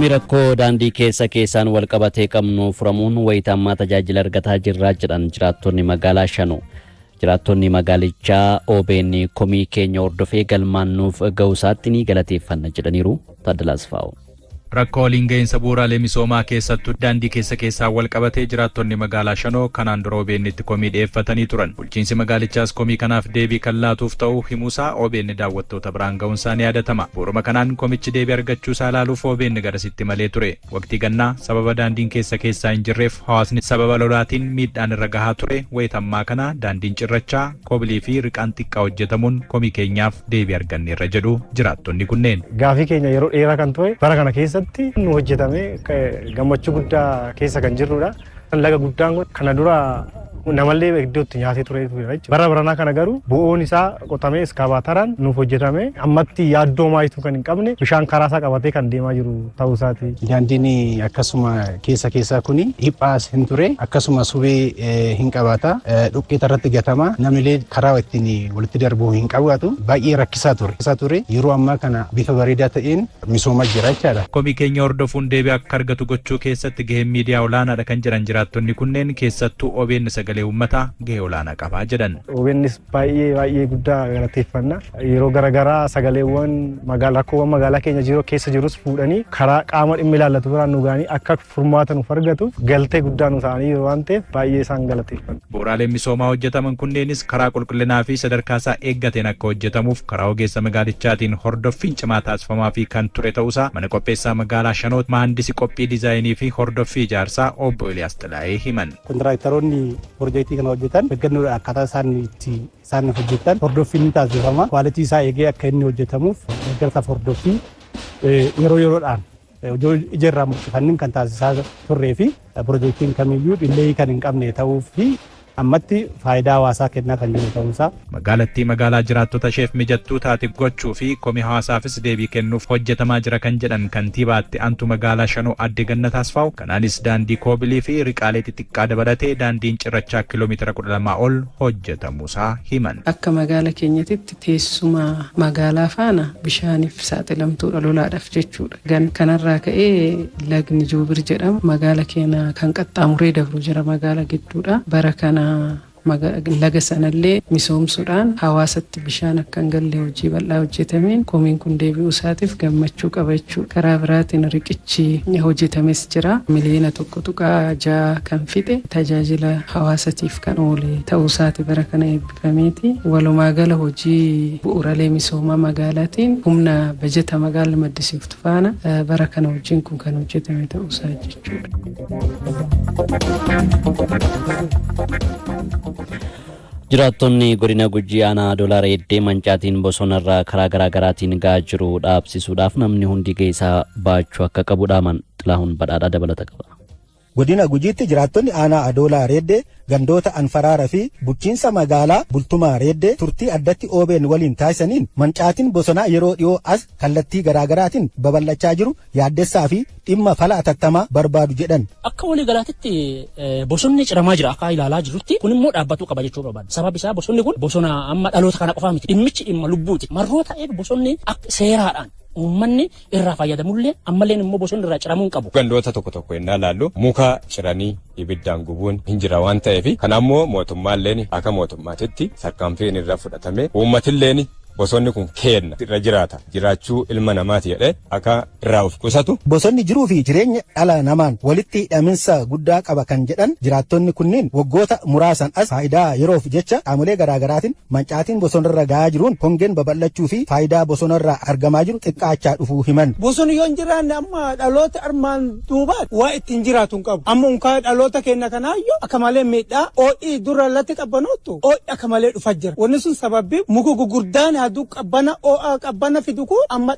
Komii rakkoo daandii keessa keessaan wal qabatee qabnu furamuun wayita ammaa tajaajila argataa jirraa jedhan jiraattonni magaalaa Shanoo. Jiraattonni magaalichaa OBN komii keenya hordofee galmaan nuuf ga'uusaatti ni galateeffanna jedhaniiru. Taaddalaa Asfaawu. Rakkoo waliin gahinsa bu'uuraalee misoomaa, keessattuu daandii keessa keessaan wal qabatee, jiraattonni magaalaa Shanoo kanaan dura OBN'tti komii dhiyeeffatanii turan. Bulchiinsi magaalichaas komii kanaaf deebii kan laatuuf ta'uu himuusaa OBN daawwattoota biraan ga'uunsaa ni yaadatama. Bu'uuruma kanaan komichi deebii argachuusaa ilaaluuf OBN garasitti malee ture. Waqtii gannaa sababa daandiin keessa keessaa hin jirreef hawaasni sababa lolaatiin miidhaan irra gahaa ture. Wayita ammaa kana daandiin cirrachaa, koobilii fi riqaan xiqqaa hojjetamuun komii keenyaaf deebii arganneerra jedhu jiraattonni kunneen. Gaafii keenya yeroo dheeraa kan ture bara kana keessatti nu hojjetame, gammachuu guddaa keessa kan jirrudha. Laga guddaan kun kana dura namallee iddootti nyaatee ture jechuudha. Bara baranaa kana garuu bo'oon isaa qotamee iskaabaataraan nuuf hojjetame, ammatti yaaddoo maayituu kan hin qabne, bishaan karaa isaa qabatee kan deemaa jiru ta'uu isaati. Daandiin akkasuma keessa keessaa kuni dhiphaas hin ture, akkasuma subee hin qabaata, dhoqqeeta irratti gatama, namnilee karaa ittiin walitti darbuu hin qabaatu, baay'ee rakkisaa ture. Yeroo ammaa kana bifa bareedaa ta'een misooma jira jechaadha. Komii keenya hordofuun deebii akka argatu gochuu keessatti gaheen miidiyaa olaanaadha kan jedhan jiraattonni kunneen, keessattuu OBN sagalee uummataa gahee olaanaa qabaa jedhan. OBNs baay'ee baay'ee guddaa galateeffanna. Yeroo garaagaraa sagaleewwan magaalaa, rakkoowwan magaalaa keenya jiru keessa jirus fuudhanii karaa qaama dhimmi ilaallatu biraan nu ga'anii akka furmaata nuuf argatuuf galtee guddaa nu ta'anii yeroo waan ta'eef baay'ee isaan galateeffanna. Bu'uuraaleen misoomaa hojjetaman kunneenis karaa qulqullinaa fi sadarkaa isaa eeggateen akka hojjetamuuf karaa ogeessa magaalichaatiin hordoffiin cimaa taasifamaa fi kan ture ta'uusaa mana qopheessaa magaalaa Shanoot mahandisi qophii diizaayinii fi hordoffii ijaarsaa obbo Eliyaas Xilaayee himan. Kontiraaktaroonni piroojeektii kana hojjetan eeggannoodhaan akkaataa isaan itti isaan hojjetan hordoffiin ni taasifama. Quality isaa eegee akka inni hojjetamuuf deeggarsaaf hordoffii yeroo yeroodhaan ija irraa muqqifannin kan taasisaa turree fi piroojeektiin kamiyyuu dhillee kan hin qabne ta'uu fi ammatti faayidaa hawaasaa kennaa kan jiru ta'uusaa. Magaalattii magaalaa jiraattota isheef mijattuu taate gochuu fi komii hawaasaafis deebii kennuuf hojjetamaa jira kan jedhan kantiibaatti aantu magaalaa Shanoo Aadde Gannat Asfaaw, kanaanis daandii koobilii fi riqaalee xixiqqaa dabalatee daandiin cirrachaa kiiloomeetira 12 ol hojjetamuusaa himan. Akka magaala keenyatitti teessuma magaalaa faana bishaaniif saaxilamtuudha, lolaadhaaf jechuudha. Kanarraa ka'ee lagni Joobir jedhamu magaala keenya kan qaxxaamuree dabru jira magaala gidduudha. Bara kana laga sanallee misoomsuudhaan hawaasatti bishaan akka hin galle hojii bal'aa hojjetameen komiin kun deebi'uu isaatiif gammachuu qaba jechuudha. Karaa biraatiin riqichi hojjetames jira. 1.6 miliyoona kan fixe tajaajila hawaasatiif kan oole ta'uu isaati bara kana eebbifameeti. Walumaa gala hojii bu'uuraalee misoomaa magaalaatiin humna bajeta magaalli maddisiiftu faana bara kana hojiin kun kan hojjetame ta'uu isaa jechuudha. Jiraattonni godina Gujii aanaa Adoolaa Reeddee mancaatiin bosonarraa karaa garaa garaatiin ga'aa jiru dhaabsisuudhaaf namni hundi gahee isaa baachuu akka qabu dhaaman. Xilahuun Badhaadhaa dabalata qaba. Godina Gujiitti jiraattonni aanaa Adoolaa Reeddee gandoota Anfaraara fi bulchiinsa magaalaa Bultumaa Reeddee turtii addatti OBN waliin taasisaniin, mancaatiin bosonaa yeroo dhiyoo as kallattii garaagaraatiin babal'achaa jiru yaaddessaa fi dhimma fala atattamaa barbaadu jedhan. Akka walii galaatitti bosonni ciramaa jira akka ilaalaa jirrutti. Kun immoo dhaabbatuu qaba jechuu barbaada. Sababni isaa bosonni kun bosona amma dhaloota kana qofaa miti. Dhimmichi dhimma lubbuuti. Marroo ta'eef bosonni akka seeraadhaan uummanni irraa fayyadamullee ammallee immoo bosonni irraa ciramuu hin qabu. Gandoota tokko tokko yennaa laallu muka ciranii ibiddaan gubuun hin jira waan ta'eef, kana immoo mootummaalleen akka mootummaatitti tarkaanfiin irra fudhatame, uummatilleen bosonni kun keenna, irra jiraata, jiraachuu ilma namaati jedhee akka irraa of qusatu. Bosonni jiruu fi jireenya dhala namaan walitti hidhaminsa guddaa qaba kan jedhan jiraattonni kunneen, waggoota muraasan as faayidaa yeroof jecha qaamolee garaagaraatiin mancaatiin bosonarra gahaa jiruun hongeen babal'achuu fi faayidaa bosonarraa argamaa jiru xiqqaachaa dhufuu himan. Bosonni yoo hin jiraanne amma dhaloota armaan duubaa waa ittiin jiraatu hin qabu. Amma unkaa dhaloota keenya kanaayyuu akka malee miidhaa, oo'ii dura latti qabbanootu oo'i akka malee dhufaa jira. Wanni sun sababii muka gurguddaan aduu qabbana oo'a qabbana fidu kun amma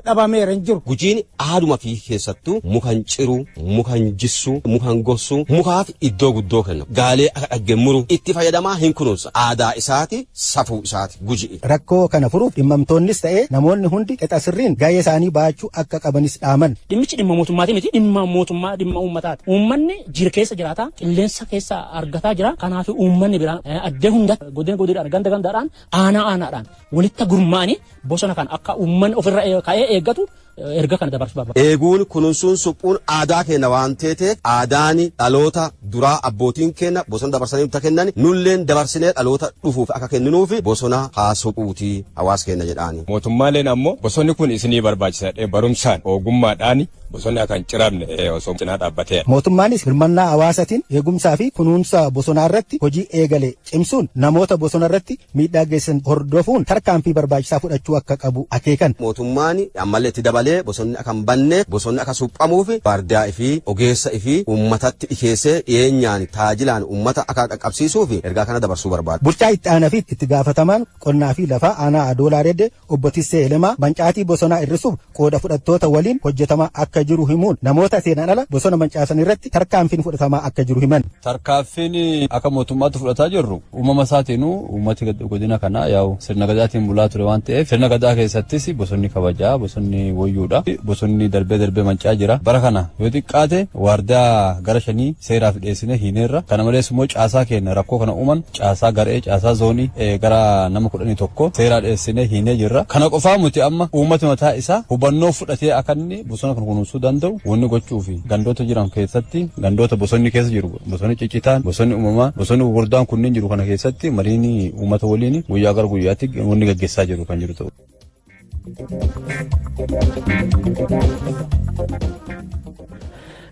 dhabameera, hin jiru. Gujiin aaduma fi keessattuu mukan ciru, mukan jissu, mukan gossu, mukaaf iddoo guddoo kenna. Gaalee akka dhagge muru itti fayyadamaa hin kunuunsa. Aadaa isaati, safuu isaati Guji'i. Rakkoo kana furuuf dhimmamtoonnis ta'ee namoonni hundi qixa sirriin gahee isaanii baachuu akka qabanis dhaaman. Dhimmichi dhimma mootummaati miti, dhimma mootummaa dhimma uummataati. Uummanni jira keessa jiraata, qilleensa keessa argataa jira. Kanaaf uummanni biraan addee hunda godina godinaadhaan, ganda gandaadhaan, aanaa aanaadhaan walitti gurmaa'anii bosona kana akka uummanni ofirra ka'ee eeggatu. Erga kana dabarsuu barbaada. Eeguun, kunuunsuun, suphuun aadaa keenya waan ta'eef, aadaan dhaloota duraa abbootiin keenya bosona dabarsanii nutti kennan, nulleen dabarsinee dhaloota dhufuuf akka kenninuuf bosona haa suphuuti hawaasa keenya jedhaani. Mootummaaleen ammoo bosonni kun isinii barbaachisaadha, barumsaan ogummaadhaan bosonni akka hin ciramne osoo cinaa dhaabbateera. Mootummaanis hirmannaa hawaasaatiin eegumsaa fi kunuunsa bosonaa irratti hojii eegale cimsuun namoota bosona irratti miidhaa geessisan hordofuun tarkaanfii barbaachisaa fudhachuu akka qabu akeekan. Mootummaan ammallee itti dabalee bosonni akka hin banne, bosonni akka suphamuuf baardaa fi ogeessa fi uummatatti dhiheessee dhiyeenyaan taajilaan uummata akka qaqqabsiisuuf ergaa kana dabarsuu barbaada. Bulchaa itti aanaa fi itti gaafatamaan qonnaa fi lafaa aanaa Adoolaa Reddee obbo Tissee Elemaa mancaatii bosonaa hir'isuuf qooda fudhattoota waliin hojjetamaa akka jiru himuun, namoota seenaan ala bosona mancaasan irratti tarkaanfiin fudhatamaa akka jiru himan. Tarkaanfiin akka mootummaatti fudhataa jirru, uumama isaatiinuu uummati godina kanaa yaa'u sirna gadaatiin bulaa ture waan ta'eef, sirna gadaa keessattis bosonni kabajaa, bosonni woyyuudha. Bosonni darbee darbee mancaa jira. Bara kana yoo xiqqaate waardaa gara shanii seeraaf dhiyeessine hiineerra. Kana malees immoo caasaa keenya rakkoo kana uuman, caasaa garee, caasaa zoonii gara nama 11 seeraa dhiyeessine hiinee jirra. Kana qofaa miti, amma uummati mataa isaa hubannoo fudhatee akka inni bosona kana kunuunsuu danda'u wanni gochuu fi gandoota jiran keessatti, gandoota bosonni keessa jiru, bosonni ciccitaan, bosonni uumamaa, bosonni gurguddaan kunneen jiru kana keessatti mariin uummata waliin guyyaa gara guyyaatti wanni gaggeessaa jiru kan jiru ta'u.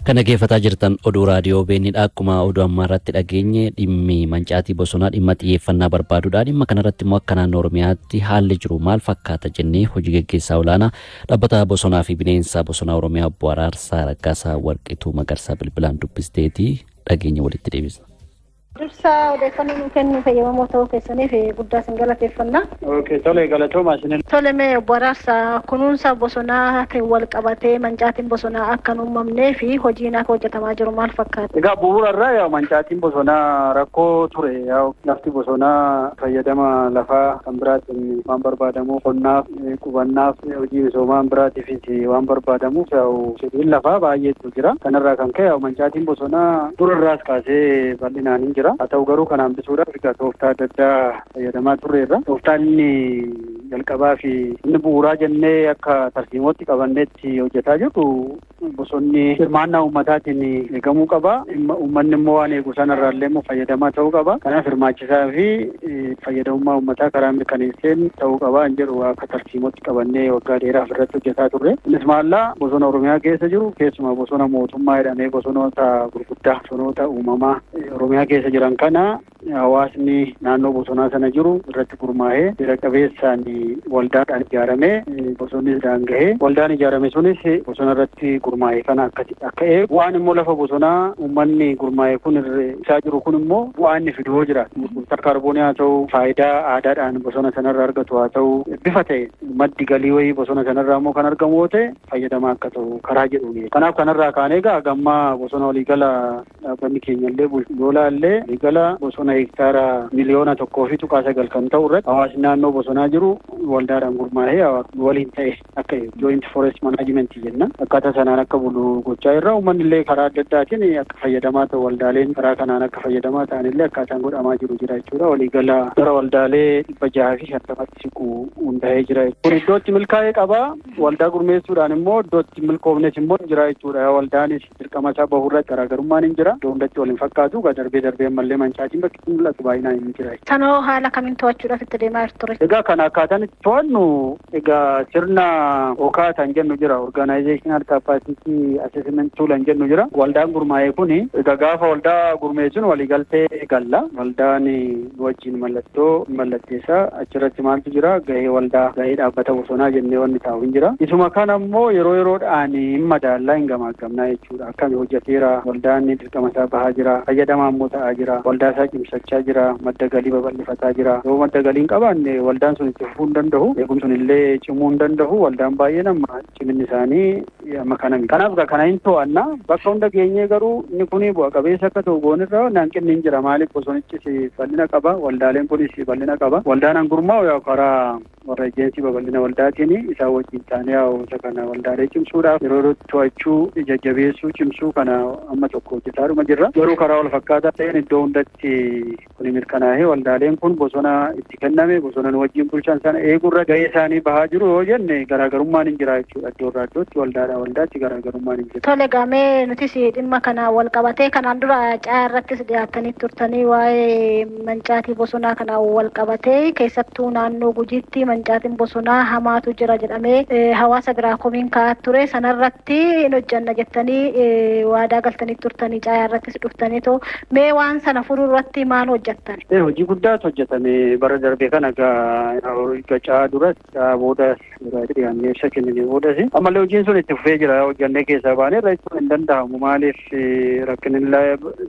Kan dhaggeeffataa jirtan oduu raadiyoo OBN'dha. Akkuma oduu ammaa irratti dhageenye, dhimmi mancaatii bosonaa dhimma xiyyeeffannaa barbaadudha. Dhimma kanarratti immoo akka naannoo Oromiyaatti haalli jiru maal fakkaata jennee hojii gaggeessaa olaanaa dhaabbata bosonaa fi bineensa bosonaa Oromiyaa obbo Araarsaa Raggaasaa Warqituu Magarsaa bilbilaan dubbisteeti dhageenya walitti deebisna. Dursa odeeffannoo nuu kennuu fayyadamoo ta'uu keessaniif guddaa isin galateeffanna. Okay, tole, galatooma isin. Tole, mee obbo Araarsaa, kunuunsa bosonaa wal qabatee mancaatiin bosonaa akka hin uumamnee fi hojiin akka hojjetamaa jiru maal fakkaata? Egaa bu'uura irraa yaa mancaatiin bosonaa rakkoo ture. Yaa lafti bosonaa fayyadama lafaa kan biraatiin waan barbaadamuuf, qonnaaf, qubannaaf, hojii misoomaa biraatiifis waan barbaadamuuf, yaa'u fedhiin lafaa baay'eetu jira. Kanarraa kan ka'e yaa'u mancaatiin bosonaa dura irraas kaasee bal'inaan hin jira. Haa ta'u garuu kana hambisuudhaaf egaa tooftaa adda addaa fayyadamaa turreerra. Tooftaan inni jalqabaa fi inni bu'uuraa jennee akka tarsiimootti qabanneetti hojjetaa jirru, bosonni hirmaannaa uummataatiin eegamuu qaba. Uummanni immoo waan eegu sanarraallee immoo fayyadamaa ta'uu qaba. Kanaaf hirmaachisaa fi fayyadamummaa uummataa karaa mirkaneesseen ta'uu qaba hin jedhu akka tarsiimootti qabannee waggaa dheeraaf irratti hojjetaa turre. Innis maallaa bosona Oromiyaa keessa jiru, keessumaa bosona mootummaa jedhamee bosonoota gurguddaa, bosonoota uumamaa Oromiyaa keessa jiran kana hawaasni naannoo bosonaa sana jiru irratti gurmaa'ee, seera qabeessaan waldaadhaan ijaaramee, bosonnis daangahee, waldaan ijaarame sunis bosona irratti gurmaa'e kana akka eegu, bu'aan immoo lafa bosonaa uummanni gurmaa'e kun isaa jiru kun immoo bu'aa inni fidu yoo jira, gurgurtaa kaarboonii haa ta'u, faayidaa aadaadhaan bosona sanarra argatu haa ta'u, bifa ta'e maddi galii wayii bosona sanarraa immoo kan argamu yoo ta'e fayyadamaa akka ta'u karaa jedhuuni. Kanaaf kanarraa kaanee egaa gammaa bosona waliigala dhaabbanni keenya illee yoo laallee, waliigala bosona hektaara 1.9 miliyoona kan ta'u irratti hawaasni naannoo bosonaa jiru waldaadhaan gurmaa'ee waliin ta'e akka joint forest management jenna, akkaataa sanaan akka bulu gochaa irra, uummanni illee karaa adda addaatiin akka fayyadamaa ta'u, waldaaleen karaa kanaan akka fayyadamaa ta'an illee akkaataan godhamaa jiru jira jechuudha. Waliigala gara waldaalee 650tti siqu hundaa'ee jira. Kun iddootti milkaa'ee qaba. Waldaa gurmeessuudhaan immoo iddootti milkoofnes immoo jira jechuudha. Waldaanis dirqama isaa bahurratti garaagarummaan hin jira. Iddoo hundatti wal hin fakkaatu. Darbee darbee ammallee mancaatiin bakki mul'atu baay'inaan hin jira. Sanoo haala kamiin to'achuudhaaf itti deemaa jirtu ture? Egaa kana akkaataan itti to'annu, egaa sirna OCAT kan jennu jira, Organizational Capacity Assessment Tool kan jennu jira. Waldaan gurmaa'e kuni egaa gaafa waldaa gurmeessuun waliigaltee galla. Waldaan wajjin mallattoo mallatteessaa, achirratti maaltu jira, gahee waldaa, gahee dhaabbata bosonaa jennee wanni taa'u hin jira. Isuma kana immoo yeroo yeroodhaan hin madaallaa, hin gamaaggamnaa jechuudha. Akkami hojjeteera waldaan? Dirqama isaa bahaa jira? Fayyadamaa immoo ta'aa jira? Waldaa isaa cimsachaa jira? Madda galii babal'ifataa jira? Yoo madda galii hin qabaanne waldaan sun itti fufuu hin danda'u, eegumsi sun illee cimuu hin danda'u. Waldaan baay'een amma ciminni isaanii Amma kana miti. Kanaaf kana hin to'anna. Bakka hunda geenyee garuu inni kun bu'a qabeessa akka ta'u goonirra hanqinni hin jira. Maaliif bosonichis bal'ina qaba. Waldaaleen kunis bal'ina qaba. Waldaan hangurmaa'u yaa karaa warra ejjeensii babal'ina waldaatiin isaan wajjin taanee hawaasa kana waldaalee cimsuudhaaf yeroo yerootti to'achuu, jajjabeessuu, cimsuu kana amma tokko hojjetaadhuma jirra. Garuu karaa wal fakkaataa ta'een iddoo hundatti kun mirkanaa'ee waldaaleen kun bosona itti kenname bosona nu wajjin bulchan sana eeguurra gahee isaanii bahaa jiru yoo jenne garaagarummaan hin jira jechuudha. Iddoo irraa iddootti waldaadhaa waldaatti garaagarummaan hin jira. Tole gaamee nutis dhimma kana wal qabatee kanaan dura caa irrattis dhiyaatanii turtanii waa'ee mancaatii bosonaa kana wal qabatee keessattuu naannoo Gujiitti mancaatiin bosonaa hamaatu jira jedhamee hawaasa biraa komiin ka'aa ture sanarratti hin hojjanna jettanii waadaa galtanii turtanii caayaa irrattis dhuftanii too mee waan sana furuu irratti maal hojjettan? Hojii guddaatu hojjetame bara darbe kana gacaa duras caa boodas dhiyaannee ibsa kennine boodas ammallee hojiin sun itti fufee jira. Hojjannee keessaa baanee irra jechuun hin danda'amu. Maaliif rakkinni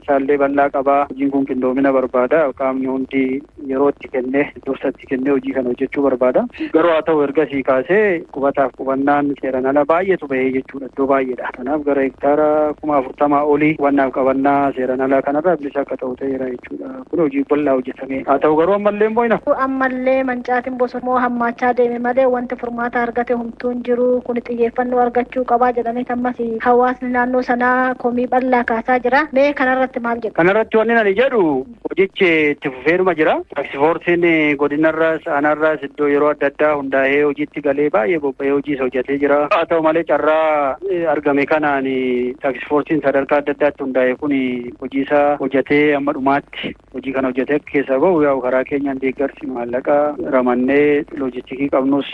isaallee bal'aa qabaa. Hojiin kun qindoomina barbaada. Qaamni hundi yeroo itti kennee dursa itti kennee hojii kana hojjechuu barbaada. Garuu haa ta'u ergasii kaasee qubataaf qubannaan seeraan ala baay'eetu bahee jechuudha. Iddoo baay'eedha. Kanaaf gara hektaara 40,000 olii qubannaaf qabannaa seeraan alaa kanarraa bilisa akka ta'u ta'eera jechuudha. Kun hojii bal'aa hojjetame. Haa ta'u garuu ammallee immoo hin hafu. Ammallee mancaatiin bosonaa hammaachaa deeme malee wanti furmaata argate homtuu hin jiru. Kun xiyyeeffannoo argachuu qabaa jedhanii ammas hawaasni naannoo sanaa komii bal'aa kaasaa jira. Mee kanarratti maal jedhu? Kanarratti wanni ani jedhu hojichi itti fufeeruma jira. Taaksifoorsiin godinarraas aanaarraas iddoo yeroo adda addaa hundaa'ee hojiitti galee baay'ee bobba'ee hojiis hojjetee jira. Haa ta'u malee carraa argame kanaan taaksifoorsiin sadarkaa adda addaatti hundaa'e kun hojii isaa hojjetee amma dhumaatti hojii kana hojjetee akka keessaa bahu yaa'u karaa keenyaan deeggarsi maallaqa ramannee loojistikii qabnus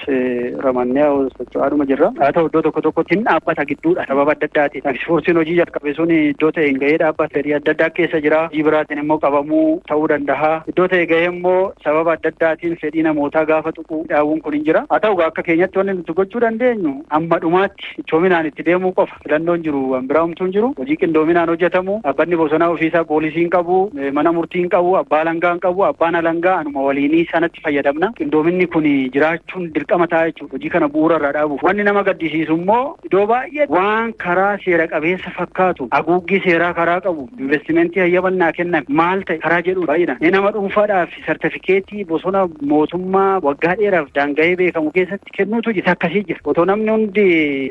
ramannee socho'aadhuma jirra. Haa ta'u iddoo tokko tokkotti hin dhaabbata gidduudha sababa adda addaati. Taaksifoorsiin hojii jalqabe sun iddoo ta'e hin gahee dhaabbata. Fedhii adda addaa keessa jira. Hojii biraatiin immoo qabamuu ta'uu danda'a. Iddoo ta'e gahee immoo sababa adda addaatiin fedhii namootaa gaafa tuqu dhaawuun kun hin jira. Haa ta'u akka keenyatti wanni nuti gochuu dandeenyu amma dhumaatti ichoominaan itti deemuu qofa. Filannoon jiru waan biraa homtuu hin jiru. Hojii qindoominaan hojjetamu. Dhaabbanni bosonaa ofiisaa poolisii hin qabu, mana murtii hin qabu, abbaa alangaa hin qabu, abbaan alangaa anuma waliinii sanatti fayyadamna. Qindoominni kun jiraachuun dirqama ta'a jechuudha. Hojii kana bu'uura irraa dhaabuuf. Wanni nama gaddisiisu immoo iddoo baay'ee waan karaa seera qabeessa fakkaatu haguuggii seeraa karaa qabu investimentii hayyamannaa kenname maal ta'e karaa jedhu baay'ina. Nama dhuunfaadhaaf sartifikeetii bosona mootummaa waggaa dheeraaf daanga'ee beekamu keessatti kennuutu jira. Akkasii jira. Otoo namni hundi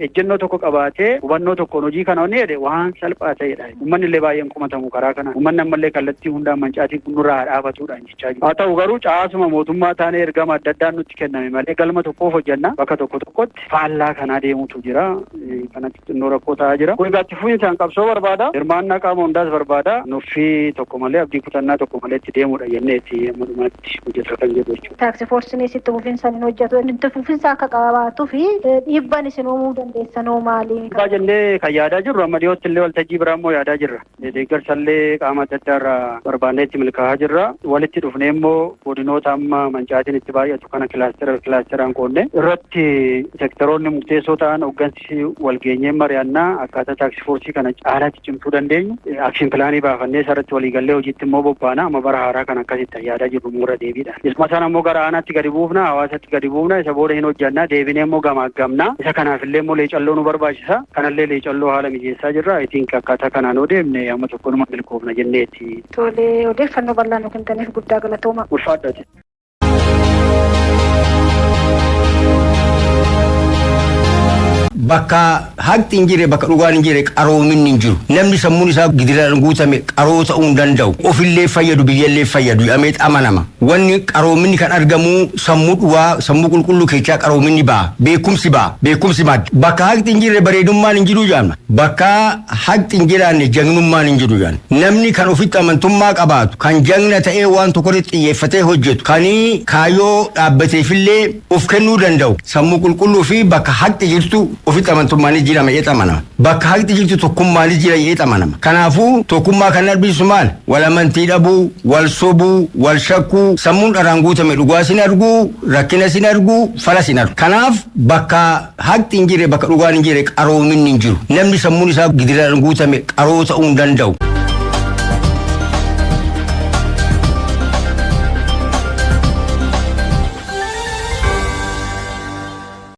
ejjennoo tokko qabaatee hubannoo tokkoon hojii kana hojii jedhe waan salphaa ta'edha. Uummanni illee baay'een komatamu karaa kana. Uummanni ammallee kallattii hundaan mancaatii kun nurraa dhaabatudha jechaa jiru. Haa ta'u garuu caasuma mootummaa taanee ergama adda addaan nutti kenname malee galma tokkoof hojjenna. Bakka tokko tokkotti faallaa kanaa deemutu jira. Kanatti xinnoo rakkoo ta'aa jira. Kun egaa itti fufinsaan qabsoo barbaada. Hirmaannaa qaama hundaas barbaada. Nuffii tokko malee abdii kutannaa tokko malee itti deemudha jenneeti amma dhumaatti hojjetaa kan jedhu jechuudha. Taaksifoorsiinis itti fufinsaan hin hojjetu. Itti fufinsa akka qabaatuu fi dhiibbaan isin uumuu dandeessanoo maali? Dhiibbaa jennee kan yaadaa jirru amma dhiyootti illee waltajjii biraa immoo yaadaa jirra. Deeggarsa illee qaama adda addaa irraa barbaannee itti milkaa'aa jirra. Walitti dhufnee immoo godinoota amma mancaatiin itti baay'atu kana kilaasteraan qoodne irratti seektaroonni murteessoo ta'an hooggansi walgeenyee mari'annaa akkaataa taaksifoorsii kana caalaatti cimsuu dandeenyu akshin pilaanii baafannee isarratti waliigallee hojiitti immoo bobbaana amma bara haaraa kan akkasitti yaadaa jirru muura deebiidha. Isuma sana immoo gara aanaatti gadi buufna hawaasatti gadi buufna isa booda hin hojjanna deebinee immoo gamaaggamna isa kanaaf illee immoo leecalloo nu barbaachisa kanallee leecalloo haala mijeessaa jirra. I think akkaataa kanaan yoo deemne amma tokko numa milkoofna jenneeti. Tole odeeffannoo bal'aa nu kennitaniif guddaa galatooma. Ulfaadhaati. Bakka haqni hin jirre, bakka dhugaan hin jirre qaroominni hin jiru. Namni sammuun isaa gidiraan guutame qaroo ta'uu hin danda'u. Ofillee fayyadu biyyallee fayyadu jedhamee amanama. Wanni qaroominni kan argamu sammuu dhugaa, sammuu qulqulluu keessaa qaroominni ba'a. Beekumsi ba'a. Beekumsi madda. Bakka haqni hin jirre bareedummaan hin jiru jedhama. Bakka haqni hin jiraanne jagnummaan hin jiru jedhama. Namni kan ofitti amantummaa qabaatu, kan jagna ta'ee waan tokkorratti xiyyeeffatee hojjetu, kan kaayyoo dhaabbateefillee of kennuu danda'u, sammuu qulqulluu fi bakka haqni jirtu ofitti amantummaanis jira jedhee amanama. Bakka haqni jirtu tokkummaanis jira jedhee amanama. Kanaafuu tokkummaa kan arbisu maal? Wal amantii dhabuu, wal sobuu, wal shakkuu, sammuun dharaan guutame dhugaa sin arguu, rakkina sin arguu, fala sin argu. Kanaaf bakka haqni hin jirre, bakka dhugaan hin jirre qaroominni hin jiru. Namni sammuun isaa gidiraan guutame qaroo ta'uu hin danda'u.